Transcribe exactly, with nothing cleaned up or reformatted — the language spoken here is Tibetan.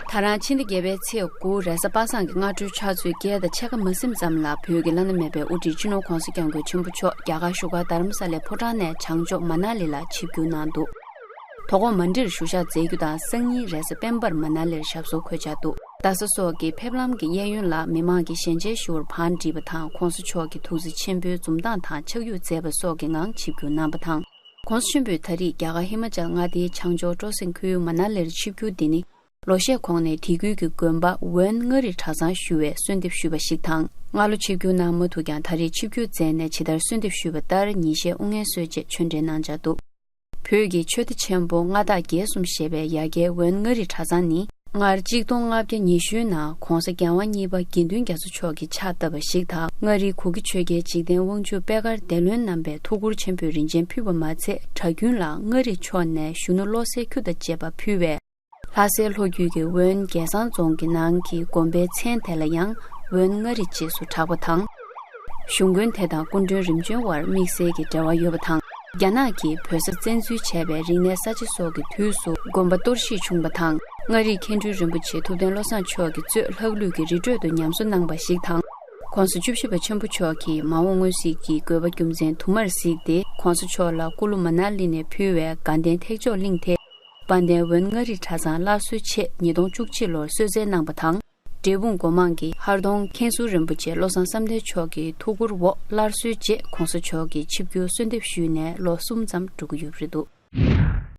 ད་རང་ཕྱི་ཟླ་བརྒྱད་པའི་ཚེས་དགུ་རེས་གཟའ་པ་སངས་ཀྱི་སྔ་དྲོའི་ཕྱག་ཚོད་བརྒྱད་དང་ཕྱེད་ཀ་མ་ཟིན་ཙམ་ལ། བོད་ཀྱི་བླ་ན་མེད་པའི་དབུ་ཁྲིད་སྤྱི་ནོར་༧གོང་ས་༧སྐྱབས་མགོན་ཆེན་པོ་མཆོག་རྒྱ་གར་བཞུགས་སྒར་དྷ་རམ་ས་ལའི་ཕོ་བྲང་ནས་བྱང་ཕྱོགས་མ་ན་ལི་ལ་ཆིབས་བསྒྱུར་གནང་འདུག་དོ་དགོང་མ་འདྲིར་བཞུགས་ཞག་མཛད་རྒྱུ་དང་། སང་ཉིན་རེས་གཟའ་སྤེན་པར་མ་ན་ལིར་ཞབས་སོར་འཁོད་འཆར་འདུག་རྡ་ས་སོགས་ཀྱི་ཕེབས་ལམ་གྱི་གཡས་གཡོན་ལ་མི་མང་གིས་ཞལ་མཇལ་ཞུ་བར་བང་བསྒྲིགས་པ་དང་། ༸གོང་ས་མཆོག་གི་ཐུགས་རྗེ་ཆེན་པོའི་འཛུམ་མདངས་དང་ཕྱག་གཡུག་མཛད་པ་སོགས་ཀྱི་ངང་ཆིབས་བསྒྱུར་གནང་བ་དང་། ༸གོང་ས་ཆེན་པོས་ད་རེས་རྒྱ་གར་ཧི་མ་ཅལ་མངའ་སྡེའི་བྱང་ཕྱོགས་སྤྲོ་གསེང་ཁུལ་མ་ན་ལིར་ཆིབས་བསྒྱུར་འདི་ནི། ལོ་ཤས་གོང་ནས་དེ་ཁུལ་གྱི་དགོན་པ་ཝན་མངའ་རིས་གྲྭ་ཚང་ཞུ་བས་གསོལ་འདེབས་ཞུས་པ་ཞིག་དང་། སྔ་ལོ་ཆིབས་བསྒྱུར་གནང་མ་ཐུབ་ཀྱང་། ད་རེས་ཆིབས་བསྒྱུར་མཛད་ནས་ཇི་ལྟར་གསོལ་འདེབས་ཞུས་པ་ལྟར་ཉིན་ཤས་དབུ་བརྙན་བཟོས་རྗེས་ཆོས་འབྲེལ་གནང་འཆར་འདུག་བོད་ཀྱི་ཆོས་སྡེ་ཆེན་པོ་མངའ་བདག་བརྒྱད་གསུམ་ཞེས་པའི་ཡ་གྱལ་ཝན་མངའ་རིས་གྲྭ་ཚང་ནི། སྔར་གཅིག་སྟོང་ལྔ་བརྒྱ་ཉི་ཤུའི་ནང་༸གོང་ས་༸རྒྱལ་དབང་གཉིས་པ་དགེ་འདུན་རྒྱ་མཚོ་མཆོག་གིས་ཕྱག་བཏབ་པ་ཞིག་དང་། མངའ་རིས་གུ་གེ་ཆོས་རྒྱལ་འཇིག་རྟེན་དབང་ཕྱུག་པད་དཀར་བདེ་བློན་རྣམ་པས་ཐུགས་ཁུར་ཆེན་པོས་རིན་ཆེན་ཕུལ་བ་མ་ཚད། གྲྭ་རྒྱུན་ལ་མངའ་རིས་ཕྱོགས་ནས་གཞོན་ནུ་བློ་གསལ་ཁྱུ་དང་བཅས་པ་ཕུལ་བས། ལྷ་སའི་ལྷོ་རྒྱུད་ཀྱི་ཝོན་རྒྱལ་བཟང་རྫོང་གི་ནང་གི་དགོན་པའི་མཚན་དེ་ལ་ཡང་ཝོན་མངའ་རིས་ཅེས་སུ་གྲགས་པ་དང་། གཞུང་དགོན་དེ་དང་སྐུ་མགྲོན་རིམ་བྱོན་དབར་དམིགས་བསལ་གྱི་འབྲེལ་བ་ཡོད་པ་དང་། རྒྱ་ནག་གིས་བོད་ས་བཙན་འཛུལ་བྱས་པའི་རིག་གནས་གསར་བརྗེ་སོགས་ཀྱི་དུས་སུ་དགོན་པ་གཏོར་བཤིག་བྱུང་བ་དང་། མངའ་རིས་མཁན་སྤྲུལ་རིན་པོ་ཆེ་ཐུབ་བསྟན་བློ་བཟང་མཆོག་གིས་གཙོས་ལྷག་ལུས་ཀྱི་རི་ཁྲོད་དུ་ཉམས་གསོ་གནང་བ་ཞིག་དང་། ༸གོང་ས་བཅུ་བཞི་པ་ཆེན་པོ་མཆོག་གིས་མ་འོངས་མངོན་གཟིགས་ཀྱི་དགོས་པ་རྒྱུ་མཚན་དུ་མར་གཟིགས་ཏེ། ༸གོང་ས་མཆོག་ལ་སྐུ་ལུས་མ་ན་ལི་ནས་ཕུལ་བའི་དགའ་ལྡན་ཐེག་མཆོག་གླིང་དེ། དཔལ་ལྡན་ཝོན་མངའ་རིས་གྲྭ་ཚང་སླར་གསོའི་ཆེད་ཉིས་སྟོང་བཅུ་གཅིག་ལོར་གསོལ་སྩལ་གནང་བ་དང་། འབྲས་སྤུངས་སྒོ་མང་གི་ཧར་གདོང་མཁན་ཟུར་རིན་པོ་ཆེ་བློ་བཟང་བསམ་གཏན་མཆོག་གི་ཐུགས་ཁུར་འོག་སླར་གསོའི་རྗེས་༸གོང་ས་མཆོག་གིས་ཆིབས་བསྒྱུར་གསོལ་འདེབས་ཞུས་ནས་ལོ་གསུམ་ཙམ་འགྲོ་གི་ཡོད་པ་རེད་འདུག